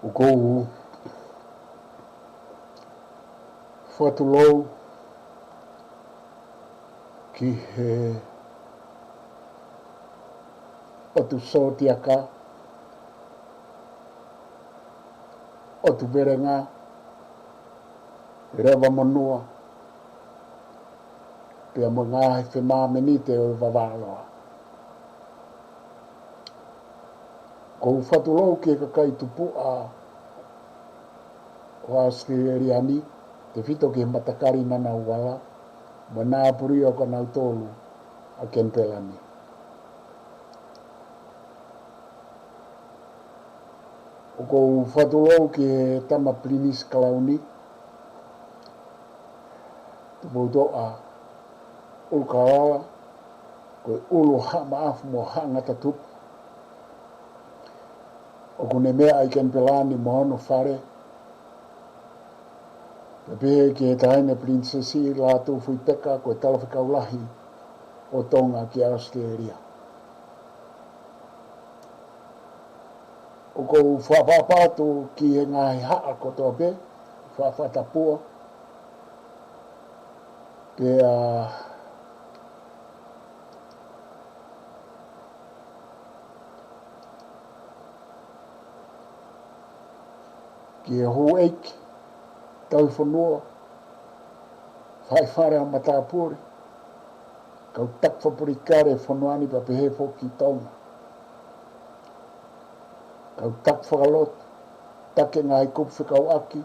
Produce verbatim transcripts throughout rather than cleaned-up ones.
ʻOku ou fakatulou ki he ʻotu sōtiaka, ʻotu velenga, leva monua, pea mo e ngaahi femāmenite ʻo e vavā loa. ʻOku ou fakatulou ki he kakai tupuʻa ʻo ʻAositelēlia ni, tefito ki he matakali Ngunnawal, mo e nāpuli ʻo kinautolu ʻa Kenipela ni. ʻOku ou fakatulou ki he tama Pilinisi Kalauni, Tupoutoʻa ʻUlukalala, ko e ʻulu Haʻa Maʻafu mo Haʻa Ngata Tupu, ʻoku ne meʻa ʻi Kenipela ni mo hono fale, pea pehē ki he Taʻahine Pilinisesi Lātūfuipeka, ko e Talafekau Lahi ʻo Tonga ki ʻAositelēlia. ʻOku ou fakaʻapaʻapa atu ki he ngaahi haʻa kotoa pē, fakafakatapua, pea ki he houʻeiki, tauhi fonua, faifekau ʻo e matāpule, kau taki fakapolitikale ʻo e fonua ni pea pehē foki ki Tonga, kau taki fakalotu, taki e ngaahi kupu fekauʻaki,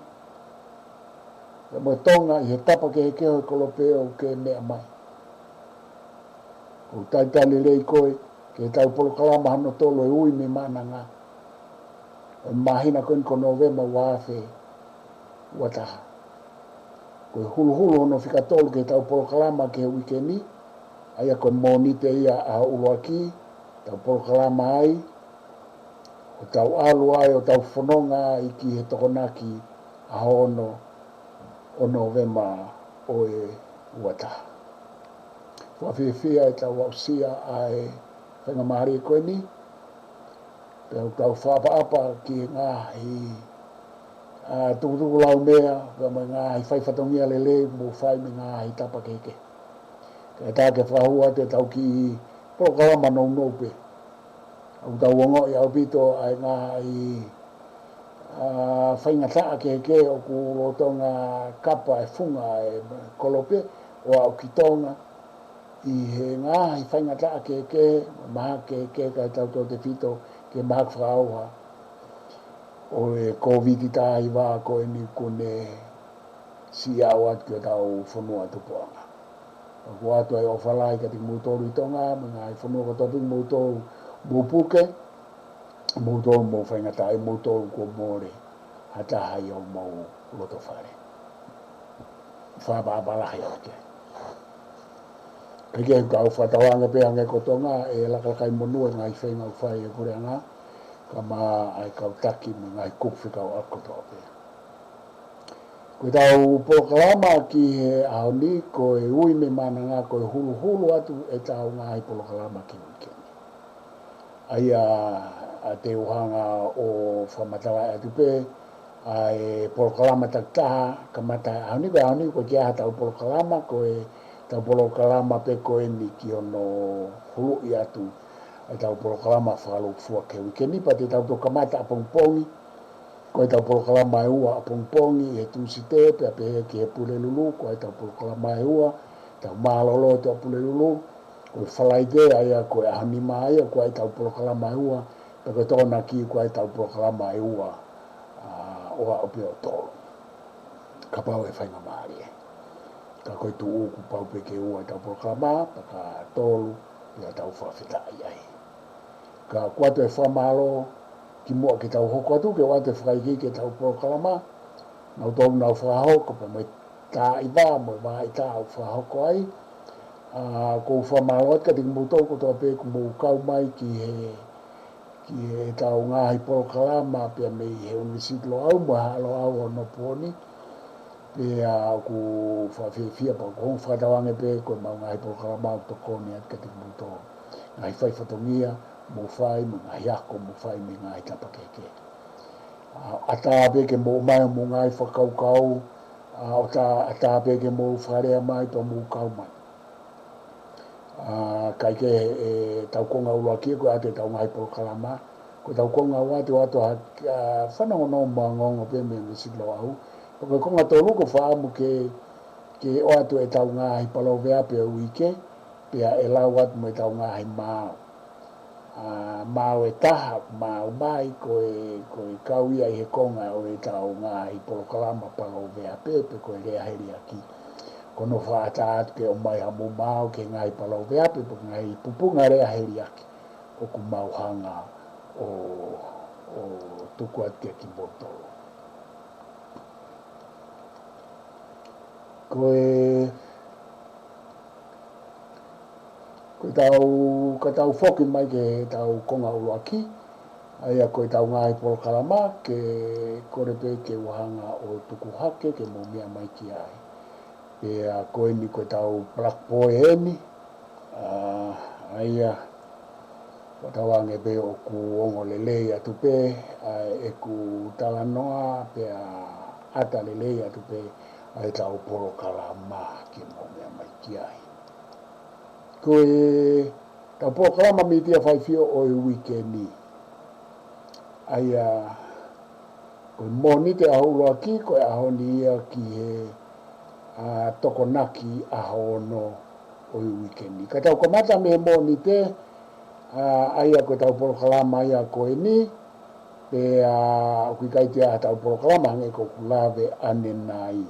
pea mo Tonga ʻi he tapa kehekehe ʻo e kolope ʻoku ke meʻa mai. ʻOku ou talitali lelei koe ki heʻetau polokalama hono tolu ʻo e Ui mei Maʻananga, ʻo e māhina ko eni ko Nōvema ua afe ua taha. Ko e huluhulu hono fika tolu ki heʻetau polokalama ki he uike ni, ʻa ia ko e Mōnite ia ʻaho ʻuluaki, tau polokalama ai, ʻo tau ʻalu ai ʻo tau fononga ai ki he Tokonaki ʻaho ono ʻo Nōvema ʻo e ua taha. Fakafiefia ʻetau aʻusia ʻa e faingamālie ko eni, pea ʻoku tau fakaʻapaʻapa ki he ngaahi, ʻa, tukutuku laumea, pea mo e ngaahi fai fatongia lelei ʻoku mou fai mei he ngaahi tapa kehekehe. Kae ʻatā ke fakahū atu ʻetau kiʻi polokalama nounou pē. ʻOku tau ongoʻi ʻaupito ʻa e ngaahi, ʻa, faingataʻa kehekehe ʻoku lolotonga kapa e funga ʻo e kolope ʻo aʻu ki Tonga, ʻi he ngaahi faingataʻa kehekehe, mahaki kehekehe, kae tautautefito ki he mahaki fakaʻauha ʻo e Kōviti taha hiva ko eni kuo ne siʻi aʻu atu ki hotau fonua tupuʻanga. ʻOku ʻoatu ai e ʻofa lahi kiate kimoutolu ʻi Tonga, mo e ngaahi fonua kotoa pē ʻoku mou tō, mou puke, moutolu mou faingataʻaʻia, moutolu kuo mole ha taha ʻi homou loto fale. Fakaʻapaʻapa lahi atu ki ai. Kae kehe, ʻoku ou fakatauange pē hangē ko Tonga, ʻe lakalaka monū e ngaahi feinga ʻoku fai ʻe he puleʻanga, kae ʻumaʻā ʻa e kau taki mo e ngaahi kupu fekauʻaki kotoa pē. Ko ʻetau polokalama ki he ʻaho ni, ko e Ui mei Maʻananga, ko e huluhulu atu ʻetau ngaahi polokalama ki he uike ni. ʻA ia, ʻa, te u hanga ʻo fakamatalaʻi atu pē ʻa e polokalama takitaha, kamata he ʻaho ni, ko e ʻaho ni ʻoku ʻikai ha tau polokalama, ko ʻetau polokalama pē ko eni ki hono huluʻi atu ʻetau polokalama fakalūkufua ki he uike ni, pea te tau toki kamata ʻapongipongi, ko ʻetau polokalama ʻe ua ʻapongipongi he Tūsite, pea pehē ki he Pulelulu, ko ʻetau polokalama ʻe ua, tau mālōlō ʻetau Pulelulu, ko e Falaite, ʻa ia ko e ʻaho nima ia, ko ʻetau polokalama ʻe ua, pea ko e Tokonaki ko ʻetau polokalama ʻe ua, ʻa, ʻo aʻu pē ʻo tolu. Kapau ʻe faingamālie. Ka ko e tuʻu kuo pau pē ke ua ʻetau polokalama, pea ka tolu, pea tau fakafetaʻi ai. Ka ʻoku ʻoatu e fakamālō kimuʻa ke tau hoko atu, ke ʻoatu e fakaikiiki ki heʻetau polokalama, nautolu naʻa nau fakahoko, pea mo e tā ʻi vā, mo e vā ʻi tā ʻoku fakahoko ai. ʻA, ʻoku ou fakamālō atu kiate kimoutolu kotoa pē ʻoku mou kau mai ki he, ki heʻetau ngaahi polokalama pea mei he ʻUnivēsiti Loʻau mo e Haʻa Loʻau ʻo Nopoʻoni. Pea ʻoku ou fakafiefia pea ʻoku ou fakatauange pē ko ʻemau ngaahi polokalama ʻoku tokoni atu kiate kimoutolu. Ngaahi fai fatongia ʻoku mou fai, mo e ngaahi ako ʻoku mou fai mei he ngaahi tapa kehekehe. ʻatā pē ke mou ʻomai hoʻomou ngaahi fakakaukau, ʻatā, ʻatā pē ke mou fakalea mai pea mou kau mai. ʻA, kae kehe ʻetau konga ʻuluaki ko e ʻoatu ʻetau ngaahi polokalama, ko ʻetau konga ua te u ʻoatu ha, ʻa, fanongonongo mo ongoongo pē mei he Siʻi Loʻau. Ko e konga tolu ko e fakaʻamu ke, ke ʻoatu ʻetau ngaahi paloveape ʻo e uike, pea ʻe lau atu mo ʻetau ngaahi maau. ʻA, maau ʻe taha, maau mai, ko e, ko e kau ia ʻi he konga ʻo ʻetau ngaahi polokalama paloveape, pe ko e lea heliaki. Ko hono fakaʻatā atu ke ʻomai haʻamou maau ki he ngaahi paloveape, pe ko e ngaahi pupunga lea heliaki ʻoku mau hanga ʻo, ʻo tuku atu kia kimoutolu. Ko e, ko ʻetau, ka tau foki mai ki heʻetau konga ʻuluaki, ʻa ia ko ʻetau ngaahi polokalama, ke kole pē ke u hanga ʻo tuku hake ke mou meʻa mai ki ai. Pea ko eni ko ʻetau black boy eni, ʻa, ʻa ia, ʻoku tau ange pē ʻoku ongo lelei atu pē ʻa ʻeku talanoa, pea ʻata lelei atu pē ʻa ʻetau polokalama ke mou meʻa mai ki ai. Ko ʻetau polokalama mītia faifio ʻo e uike ni, ʻa ia, ko e Mōnite ʻaho ʻuluaki, ko e ʻaho ni ia ki he, ʻa, Tokonaki ʻaho ono ʻo e uike ni. Ka tau kamata mei he Mōnite, ʻa, ʻa ia ko ʻetau polokalama ia ko eni, pea ʻoku ʻikai toe ʻi ai haʻatau polokalama hangē ko ʻeku lave ʻanenai.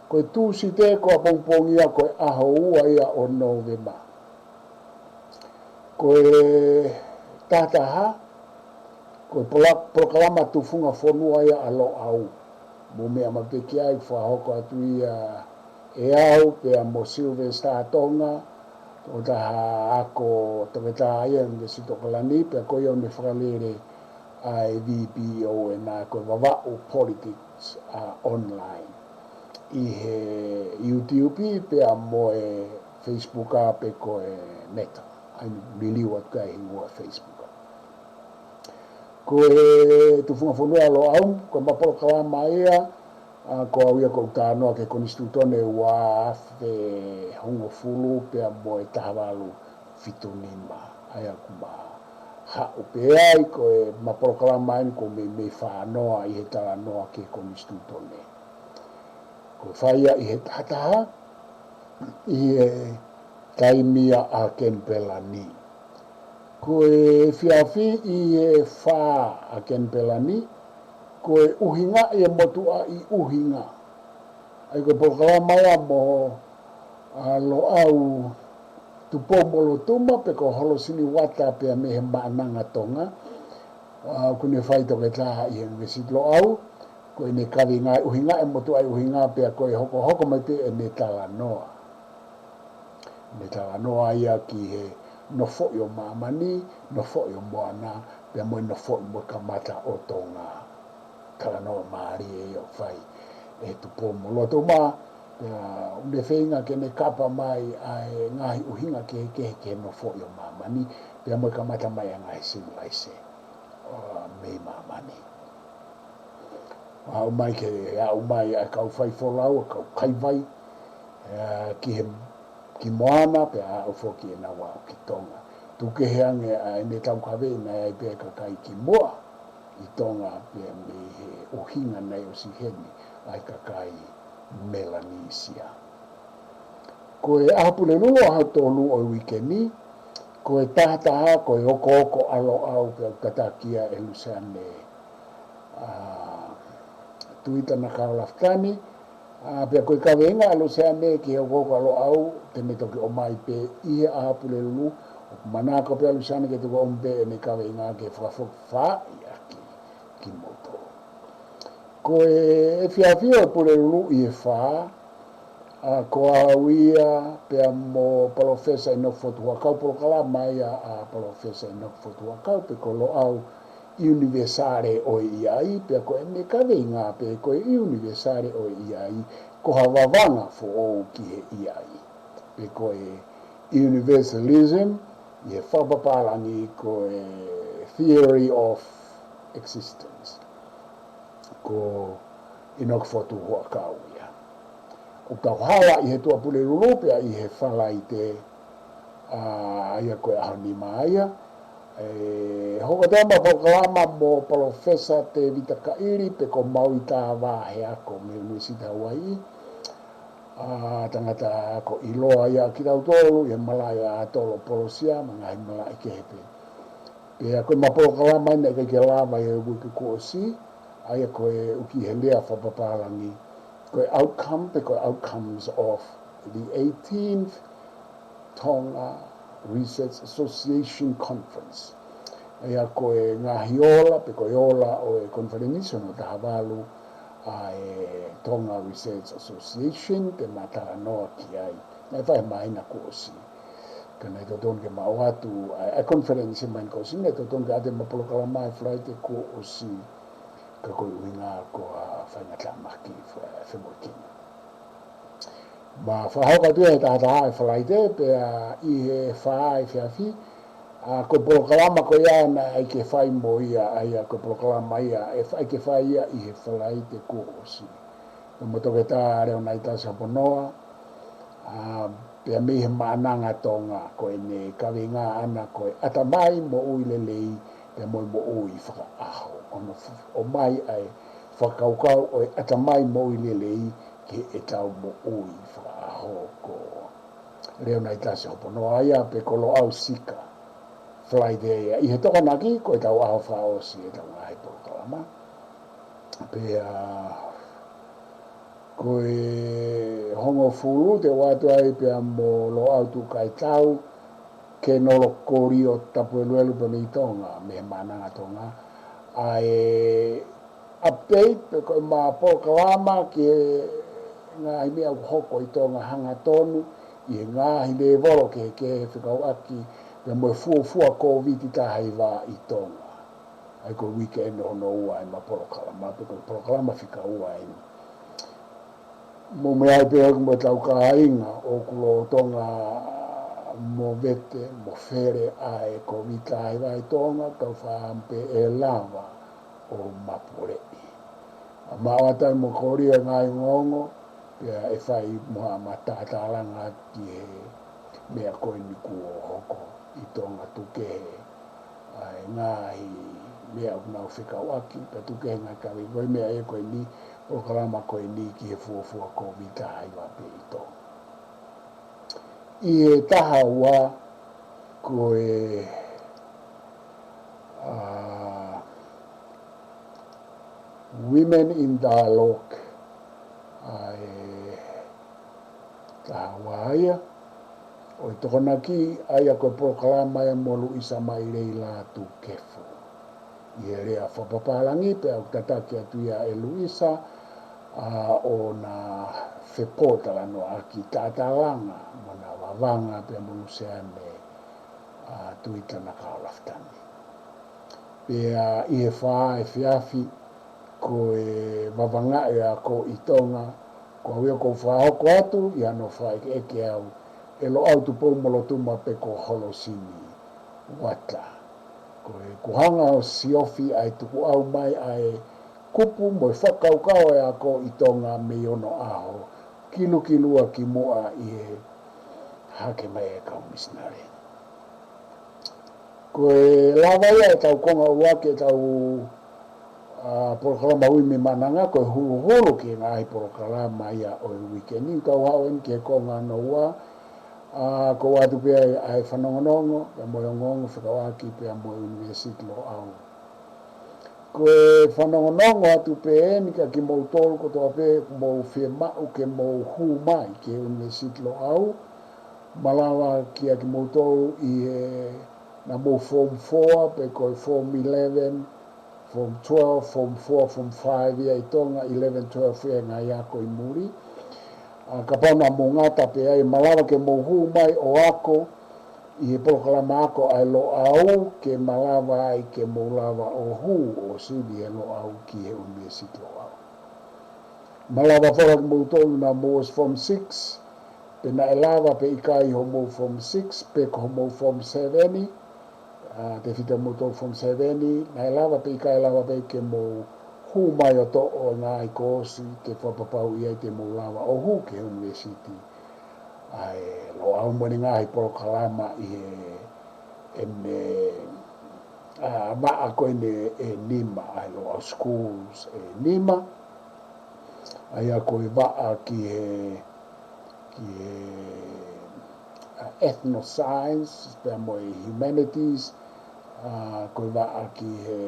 Ko e Tūsite ko ʻapongipongi ia ko e ʻaho ua ia ʻo Nōvema. Ko e tahataha, ko e pola-, polokalama tufunga fonua ia ʻa Loʻau. Mou meʻa mai pē ki ai, fakahoko atu ia ʻe au pea mo Sylvester Tonga, ʻo taha ako toketā ia ʻUnivēsiti ʻAokalani, pea ko ia ʻoku ne fakalele ʻa e V P O ena ko e Vavaʻu Politics, ʻa, Online ʻi he YouTube pea mo e Facebook pe ko e Meta. ʻA ia ʻoku liliu atu ki ai e hingoa Facebook. Ko e tufunga fonua ʻa Loʻau, ko ʻema polokalama ia, ʻa, ko au ia ʻoku ou talanoa ki he Konisitūtone ua afe hongofulu pea mo e taha valu fitu nima. ʻA ia ʻoku ma haʻu pē ai, ko ʻema polokalama eni ʻoku meimei fānoa ʻi he talanoa ki he Konisitūtone. Ko e fai ia ʻi he tahataha, ʻi he taimi ia ʻa Kenipela ni. Ko e efiafi ʻi he fā ʻa Kenipela ni, ko e ʻUhingaʻi e Motuʻaʻi ʻUhinga. ʻA ia ko e polokalama ia mo, ʻa, Loʻau Tupou-mo-Lotuma pe ko Holosini Uata pea mei he Maʻananga Tonga. ʻA, ʻoku ne fai toketā ʻi he ʻUnivēsiti Loʻau, ko ʻene kaveinga ʻUhingaʻi e Motuʻaʻi ʻUhinga pea ko e hokohoko mai pē ʻene talanoa. Ne talanoa ia ki he nofoʻi ʻo māmani, nofoʻi ʻo moana, pea mo e nofoʻi mo e kamata ʻo Tonga. Talanoa mālie ia ʻoku fai ʻe Tupou-mo-Lotuma, pea ʻoku ne feinga ke ne kapa mai ʻa e ngaahi ʻuhinga kehekehe ki he nofoʻi ʻo māmani, pea mo e kamata mai ʻa e ngaahi sivilaise ʻo mei māmani. Aʻu mai ke aʻu mai ʻa e kau faifolau, ʻa e kau kaivai, ʻa, ki he, ki moana, pea aʻu foki ʻenau aʻu ki Tonga. Tuku kehe ange ʻa ʻene taukaveʻi naʻe ʻi ai pē ʻa e kakai kimuʻa ʻi Tonga pea mei he ʻuhinga naʻe ʻosi heni ʻa e kakai Melanisia. Ko e ʻAho Pulelulu ʻaho tolu ʻo e uike ni, ko e tahataha, ko e okooko ʻa Loʻau pea ʻoku tataki ia ʻe Luseane, ʻa, Tuita Nakaolafitani, ʻa, pea ko e kaveinga ʻa Luseane ki he okooko ʻa Loʻau, te ne toki ʻomai pē ʻi he ʻAho Pulelulu, ʻoku manako pē ʻa Luseane ke toki ʻomai pē ʻene kaveinga ke fakafokifā ʻaki kimoutolu. Ko e efiafi ʻo e Pulelulu ʻi he fā, ʻa, ko au ia pea mo Palōfesa ʻInoke Fotu Huʻakau, polokalama ia ʻa Palōfesa ʻInoke Fotu Huʻakau, pe ko Loʻau ʻIunivesale ʻo e ʻIai, pea ko ʻene kaveinga pē ko e ʻIunivesale ʻo e ʻIai, ko ha vavanga foʻou ki he ʻiai. Pe ko e universalism, ʻi he fakapapālangi ko e theory of existence. ko ʻInoke Fotu Huʻakau ia. ʻOku tau hala ʻi he Tuʻapulelulu pea ʻi he Falaite, ʻa ia ko e ʻaho nima ia. ʻE hoko atu ʻema polokalama mo Palōfesa Tēvita Kaʻili pe ko Maui Tāvā he ako mei he ʻUnivēsiti Hauaiʻi. ʻA, tangata ako ʻiloa ia kitautolu ʻi he malaʻe ʻa Tolo Polosia mo e ngaahi malaʻe kehe pē. Pea ko ʻema polokalama ʻeni naʻe ʻikai ke lava ʻi he uike kuo ʻosi, ʻa ia ko e ʻuki he lea fakapapālangi, ko e outcome pe ko e outcomes of the eighteenth Tonga Research Association Conference. ʻA ia ko e ngaahi ola pe ko e ola ʻo e konifelenisi hono taha valu ʻa e Tonga Research Association te ma talanoa ki ai. Naʻe fai he māhina kuo ʻosi. Ka naʻe totonu ke ma ʻoatu ʻa e, ʻa e konifelenisi he māhina kuo ʻosi, naʻe totonu ke ʻoatu ʻema polokalama he Falaite kuo ʻosi. Ka ko e ʻuhinga ko ha faingataʻa mahaki fe-, femoʻuekina. Ma fakahoko atu ia he taha taha ʻi he Falaite, pea ʻi he fā efiafi, ʻa, ko e polokalama ko ia naʻe ʻikai ke fai mo ia, ʻa ia ko e polokalama ia ʻe fa-, ʻikai ke fai ia ʻi he Falaite kuo ʻosi. Pea mo Toketā Leonaitasi Hoponoa, ʻa, pea mei he Maʻananga Tonga, ko ʻene kaveinga ʻana ko e ʻatamai moʻui lelei, pea mo e moʻui fakaʻaho. Ko hono f-, ʻomai ʻa e fakakaukau ʻo e ʻatamai moʻui lelei ki heʻetau moʻui fakaʻaho, ko Leonaitasi Hoponoa ia pe ko Loʻau Sika. Falaite ia. ʻI he Tokonaki, ko ʻetau ʻaho fakaʻosi ʻetau ngaahi polokalama. Pea ko e hongofulu te u ʻoatu ai pea mo Loʻau Tuʻukaitau, Kenolo Kolio Tapueluelu pea mei Tonga, mei he Maʻananga Tonga. ʻA e update pe ko ʻema polokalama ki he ngaahi meʻa ʻoku hoko ʻi Tonga, hangatonu ʻi he ngaahi lēvolo kehekehe fekauʻaki pea mo e fuofua Kōviti taha hiva ʻi Tonga. ʻA ia ko e uike eni hono ua ʻema polokalama, pe ko e polokalama fika ua eni. Mou meaʻi pē ʻoku mo ʻetau kāinga ʻoku lolotonga movete, mofele ʻa e Kōviti taha hiva ʻi Tonga, tau faʻa pē ʻe lava ʻo mapuleʻi. ʻA, ma ʻoatu ai mo Kolio e ngaahi ongoongo, pea ʻe fai mo haʻama tatalanga ki he meʻa ko eni kuo hoko ʻi Tonga, tukukehe ʻa e ngaahi meʻa ʻoku nau fekauʻaki, pea tukukehe e ngaahi kaveinga, ko e meʻa ia ko eni, polokalama ko eni ki he fuofua Kōviti taha hiva pē ʻi Tonga. ʻI he taha ua ko e, ʻa, Women in Dialogue, ʻa e taha ua ia ʻo e Tokonaki, ʻa ia ko e polokalama ia mo Luisa Mailei Lātūkefu. ʻI he lea fakapapālangi pea ʻoku tataki atu ia ʻe Luisa, ʻa, ʻo na fepōtalanoaʻaki, tatalanga mo na vavanga pea mo Luseane, ʻa, Tuita Nakaolafitani. Pea ʻi he fā efiafi ko e vavangaʻi e ako ʻi Tonga, ko au ia ʻoku ou fakahoko atu ʻi hano fakaʻekeʻeke au ʻe Loʻau Tupou Molotuma pe ko Holosini Uata. Ko ʻeku hanga ʻo siofi ʻa e tukuʻau mai ʻa e kupu mo e fakakaukau ʻa e ako ʻi Tonga mei onoʻaho kilukilua kimuʻa ʻi he hake mai e kau misinale. Ko e lava ia ʻetau konga ua ki heʻetau, ʻa, polokalama Women Maʻananga, ko e huluhulu ki he ngaahi polokalama ia ʻo e uike ni, tau haʻu eni ki he konga hono ua, ʻa, ʻoku ou ʻoatu pē ʻa e fanongonongo, pea mo e ongoongo fekauʻaki pea mo e ʻUnivēsiti Loʻau. Ko e fanongonongo atu pē eni kia kimoutolu kotoa pē ʻoku mou fiemaʻu ke mou hū mai ki he ʻUnivēsiti Loʻau, malava kia kimoutolu ʻi he, naʻa mou form four, pe ko e form eleven, form twelve, form four, form five ia ʻi Tonga, eleven, twelve ia he ngaahi ako ʻi muli. ʻA, kapau naʻa mou ngata pē ai, malava ke mou hū mai ʻo ako ʻi he polokalama ako ʻa e Loʻau, ke malava ai ke mou lava ʻo hū ʻo sili he Loʻau ki he ʻUnivēsiti Loʻau. Malava foki kimoutolu naʻa mou ʻosi form six, pe naʻe lava pe ʻikai hoʻomou form six, pe ko hoʻomou form seven, ʻa, tefito moutolu form seven, naʻe lava pe ʻikai lava pē ke mou hū mai ʻo toʻo e ngaahi koosi ke fakapapauʻi ai te mou lava ʻo hū ki he university ʻa e Loʻau mo ʻene ngaahi polokalama ʻi he ʻene, ʻa, vaʻa ko eni ʻe nima, ʻa e Loʻau schools ʻe nima. ʻA ia ko e vaʻa ki he, ki he, ʻa, ethnoscience, pea mo e humanities, ʻa, ko e vaʻa ki he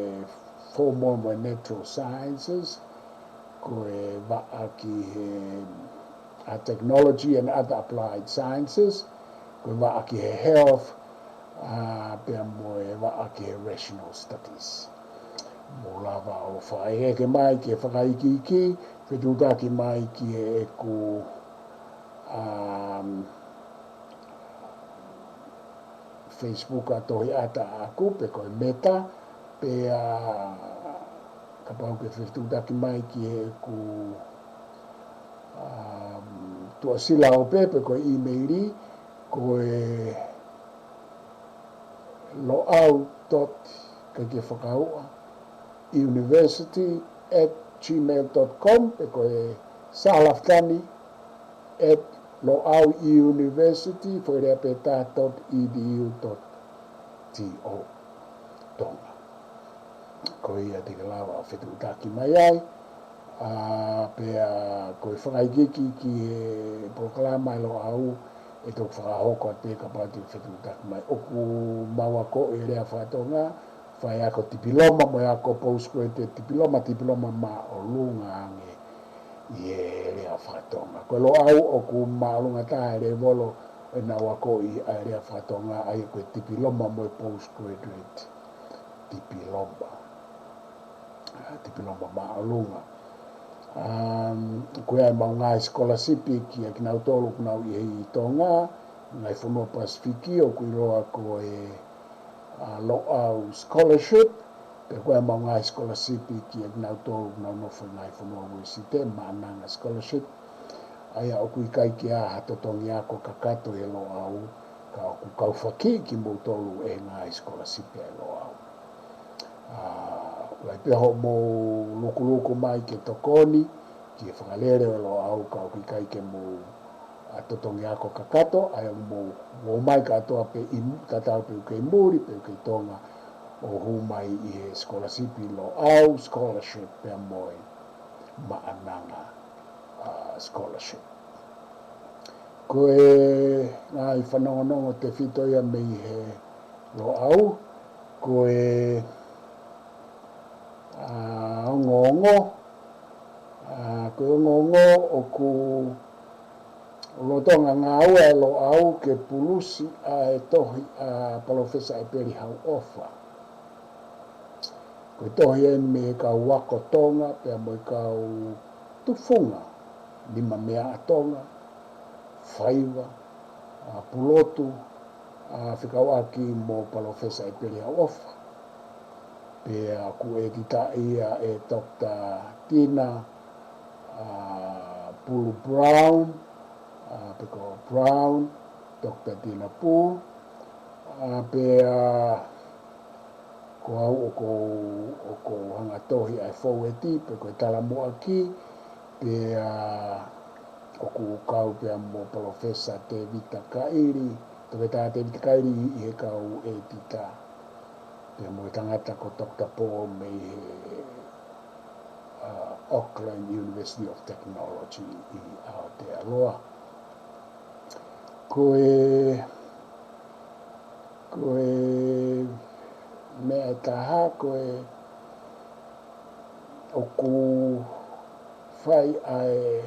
formal mo e natural sciences, ko e vaʻa ki he, ʻa, technology and other applied sciences, ko e vaʻa ki he health, ʻa, pea mo e vaʻa ki he rational studies. Mou lava ʻo fakaʻeke mai ki he fakaikiiki, fetuʻutaki mai ki heʻeku, um, Facebook ʻa Tohi ʻAta ʻaʻaku, pe ko e Meta, pea kapau ʻoku ke fetuʻutaki mai ki heʻeku, um, tuʻasila ope, pe ko e email, ko e loʻau dot, kai ke fakauʻa, university at gmail dot com, pe ko e Sā Lafitani at Loʻau University, foʻi lea pē taha, dot edu dot to, Tonga. Ko ia te ke lava ʻo fetuʻutaki mai ai, ʻa, pea ko e fakaikiiki ki he polokalama ʻa e Loʻau, ʻe toki fakahoko atu pē kapau te ke fetuʻutaki mai. ʻOku mau akoʻi e lea faka-Tonga, faiako tipiloma mo e ako postgraduate tipiloma, tipiloma māʻolunga ange ʻi he lea faka-Tonga. Ko e Loʻau ʻoku māʻolunga taha e lēvolo ʻenau akoʻi ʻa e lea faka-Tonga, ʻa ia ko e tipiloma mo e postgraduate tipiloma. ʻA, tipiloma māʻolunga. Um, ko e ʻai ʻemau ngaahi scholarship kiate kinautolu ʻoku nau ʻi he ʻi Tonga, ngaahi fonua Pasifiki, ʻoku ʻiloa ko e, ʻa, Loʻau Scholarship, pea ko e ʻai ʻemau ngaahi scholarship kiate kinautolu ʻoku nau nofo ʻi he ngaahi fonua Uēsite, Maʻananga Scholarship. ʻA ia ʻoku ʻikai ke ʻi ai ha totongi ako kakato ʻi he Loʻau, ka ʻoku kau fakaikiiki kimoutolu ʻe he ngaahi scholarship ʻa e Loʻau. ʻA, ʻoku ʻi ai pē hoʻomou lukuluku mai ke tokoni ki he fakalele ʻo e Loʻau, ka ʻoku ʻikai ke mou, ʻa, totongi ako kakato, ʻa ia mou, mou ō mai kātoa pē ʻi, tatau pē ʻoku kei muli pe ʻoku kei Tonga, ʻo hū mai ʻi he scholarship ʻi Loʻau Scholarship pea mo e Maʻananga, ʻa, Scholarship. Ko e ngaahi fanongonongo tefito ia mei he Loʻau, ko e, ʻa, ongoongo, ʻa, ko e ongoongo ʻoku lolotonga ngāue ʻa e Loʻau ke pulusi ʻa e tohi ʻa Palōfesa ʻEpeli Hauʻofa. Ko e tohi eni mei he kau ako Tonga, pea mo e kau tufunga nimameaʻa Tonga, faiva, ʻa, pulotu, ʻa, fekauʻaki mo Palōfesa ʻEpeli Hauʻofa. Pea ʻoku ʻētitaʻi ia ʻe Doctor Tina, ʻa, Pulu Brown, ʻa, pe ko Brown, Doctor Tina Pulu, ʻa, pea ko au ʻoku ou, ʻoku ou hanga tohi ʻa e foueti, pe ko e talamuʻaki, pea ʻoku ou kau pea mo Palōfesa Tēvita Kaʻili, Toketā Tēvita Kaʻili ʻi he kau ʻētita. Pea mo e tangata ko Doctor Paul mei he, ʻa, Auckland University of Technology ʻi Aotearoa. Ko e, ko e meʻa ʻe taha, ko e ʻoku fai ʻa e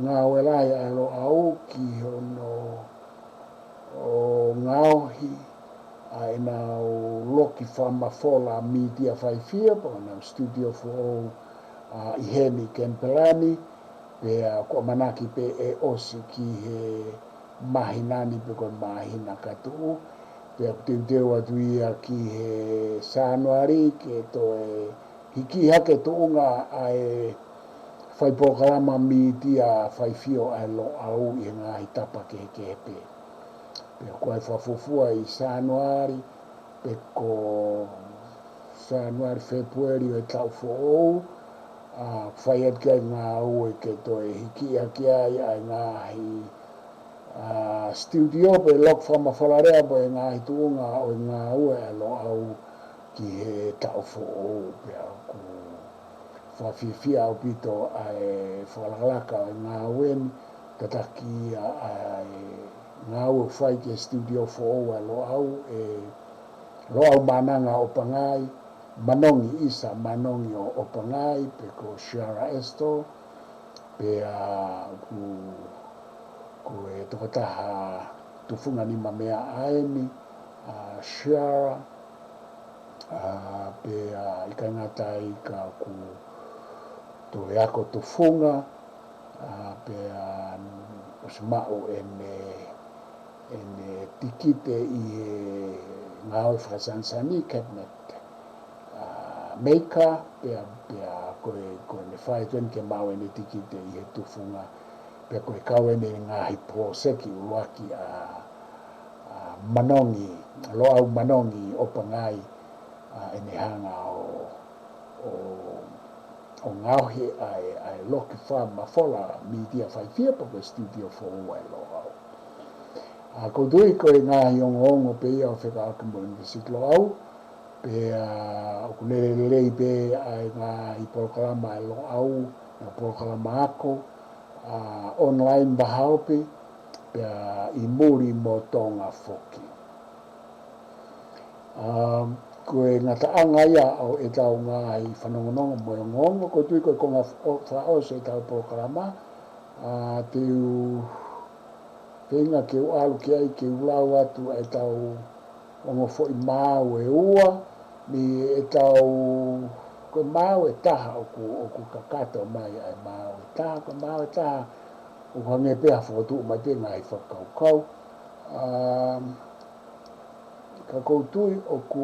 ngāue lahi ʻa e Loʻau ki hono ʻo ngaohi ʻa ʻenau loki fakamafola mītia faifio, pe ko ʻenau studio foʻou, ʻa, ʻi heni Kenipela ni, pea ʻoku ʻamanaki pē ʻe ʻosi ki he māhina ni pe ko e māhina ka tuʻu, pea ʻoku teuteu atu ia ki he Sānuali ke toe hiki hake tuʻunga ʻa e fai polokalama mītia faifio ʻa e Loʻau ʻi he ngaahi tapa kehekehe pē. Pea ʻoku ʻi ai e fakafuofua ʻi Sānuali, pe ko Sānuali, Fēpueli ʻo e taʻu foʻou, ʻa, fai atu ki ai ngāue ke toe hiki ʻaki ai ʻa e ngaahi, ʻa, studio pe loki fakamafola lea pe ngaahi tuʻunga ʻo e ngāue ʻa Loʻau ki he taʻu foʻou. Pea ʻoku fakafiefia ʻaupito ʻa e fakalakalaka ʻo e ngāue ni, tataki ʻa, ʻa e ngāue ʻoku fai ki he studio foʻou ʻa Loʻau, ʻe Loʻau Mananga ʻOpangai, Manongi ʻIsa Manongi ʻo ʻOpangai, pe ko Shara Esto, pea ʻoku, ko e tokotaha tufunga nimameaʻa eni, ʻa Shara, ʻa, pea ʻikai ngata ai ka ʻoku toe ako tufunga, ʻa, pea ʻosi maʻu ʻene, ʻene tikite ʻi he ngāue fakasanisani, cabinet, ʻa, maker, pea, pea ko e, ko ʻene fai atu eni ke maʻu ʻene tikite ʻi he tufunga, pea ko e kau eni ngaahi poloseki ʻuluaki ʻa, ʻa Manongi, Loʻau Manongi ʻOpangai, ʻa, ʻene hanga ʻo, ʻo, ʻo ngaohi ʻa e, ʻa e loki fakamafola mītia faifia pe ko e studio foʻou ʻa Loʻau. ʻA, ʻoku ou tui ko e ngaahi ongoongo pē ia ʻo fekauʻaki mo e ʻUnivēsiti Loʻau, pea ʻoku lele lelei pē ʻa e ngaahi polokalama ʻa Loʻau, ngaahi polokalama ako, ʻa, online vahaope, pea ʻi muli mo Tonga foki. ʻA, ko e ngataʻanga ia ʻo ʻetau ngaahi fanongonongo mo e ongoongo, ʻoku ou tui ko e konga fo-, fakaʻosi ʻetau polokalama, ʻa, te u feinga ke u ʻalu ki ai ke u lau atu ʻetau ongo foʻi maau ʻe ua, mei ʻetau, ko e maau ʻe taha ʻoku, ʻoku kakato mai ʻa e maau ʻe taha, ko e maau ʻe taha ʻoku hangē pē ha fokotuʻu mai pē ngaahi fakakaukau. ʻA, ka ʻoku ou tui ʻoku,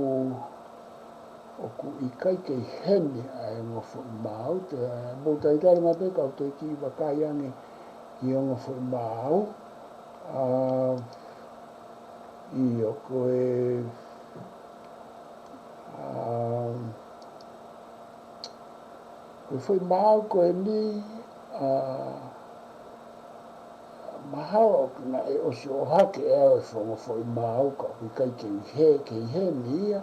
ʻoku ʻikai ke ʻi heni ʻa e ongo foʻi maau, te mou talitali mai pē ka u toe kiʻi vakai ange ki he ongo foʻi maau. ʻA, ʻio, ko e, ʻa, ko e foʻi maau ko eni, ʻa, mahalo ʻoku naʻe ʻosi ʻohake ʻe au ʻa e ongo foʻi maau ka ʻoku ʻikai ke ʻi he, ke ʻi heni ia.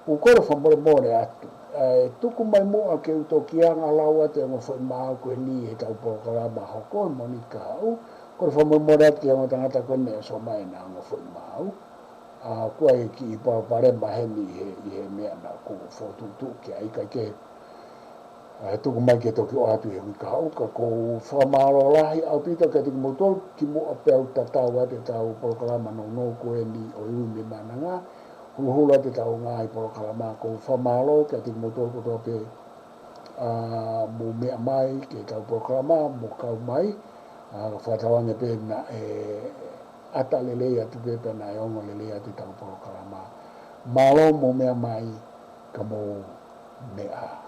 ʻOku ou kole fakamolemole atu. ʻE tuku mai muʻa ke u toki hanga ʻo lau atu e ongo foʻi maau ko eni heʻetau polokalama hoko he Mōnite kahaʻu. Kole fakamolemole atu ki he ongo tangata ko eni ʻosi ʻomai ʻena ongo foʻi maau. ʻA, ʻoku ʻi ai e kiʻi palopalema heni ʻi he, ʻi he meʻa naʻa ku fokotuʻutuʻu ki ai, kae kehe, ʻa, ʻe tuku mai ke toki ʻoatu he uike kahaʻu, ka ʻoku ou fakamālō lahi ʻaupito kiate kimoutolu, kimuʻa pea u tatau atu ʻetau polokalama nounou ko eni ʻo e Ui mei Mananga, huluhulu atu ʻetau ngaahi polokalama, ʻoku ou fakamālō kiate kimoutolu kotoa pē, ʻa, mou meʻa mai ki heʻetau polokalama, mou kau mai, ʻa, fakatauange pē naʻe ʻata lelei atu pē pea naʻe ongo lelei atu ʻetau polokalama. Mālō mou meʻa mai, ka mou meʻa ā.